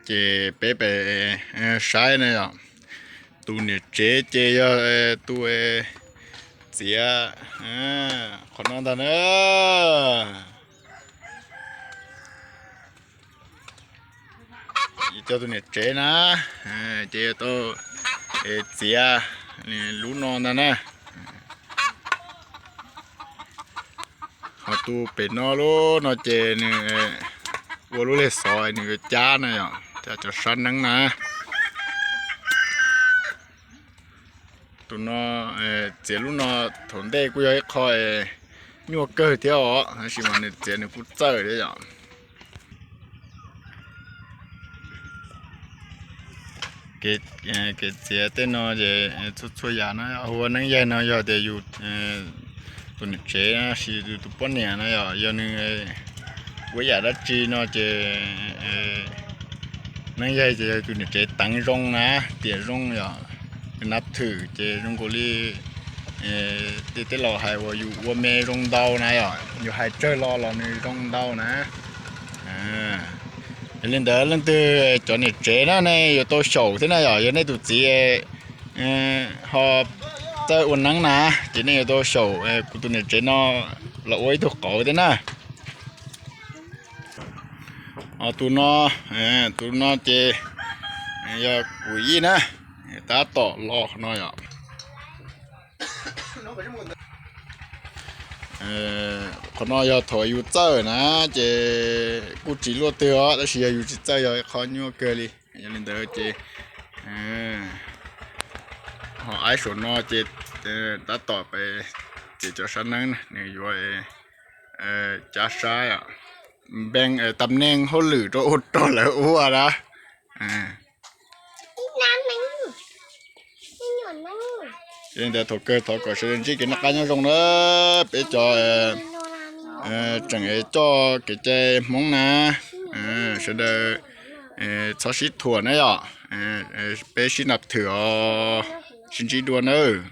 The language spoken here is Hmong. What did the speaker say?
Ces peb pem saib na yom, tus niam tsev ces yog tus txiav qhov no ntag na. Cov tus niam tsev na, ces tau txiav lub no ntag na. Ho tus pem no lub no ces nws ua lub leg xov nws yuav cab na yom, cab cov sab neeb na. Tus no txiav lub no thaum ntej kuj yog ib qho nyuaj kawg thiab os, tab sis mas nws txiav nws kuj txawj thiab yom. Kev txiav tej no ces txhua txhua yam no hu ua neeb yaig no yog tias yus tus niam tsev sis yus tus poj niam no yog, yog nws ua yam dab tsi no ces neeb yaig ces yog tus niam tsev teev zoo na, tiam zoo yom, nab thwm ces zoo nkaus li tej teb laus hais uas yus ua me zoo ntau na yom, yus hais tsawg los los nws zoo ntau na. Yog li ntawd leej twg cov niam tsev na nej yuav tau xyaum thiab na yom, yog nej tus txiv ho txawj ua neeb na, ces nej yuav tau xyaum kuv tus niam tsev no los ua ib tug qauv thiab na. Ho tus no, tus no ces yog kuv yij na, tab tom los no yom. Qhov no yog thaum yus txawj na ces kuj tsis luaj twg os, tab sis yog yus tsis txawj yog qhov nyuaj kawg li. Yog li ntawd ces ho aib saum no ces tab tom pem ces cov sab neeb nws yuav cab sab, npeej tam neej hauj lwm rau ua rau lawv ua na. Yog li ntawd thaum kawg thov kom sawv daws ntsib kev noj qab nyob zoo na, peb cov tseem coj kev cai Hmoob na, sawv daws txhob sib thuam na yom, peb sib nab thwm os, sib ntsib dua nawb.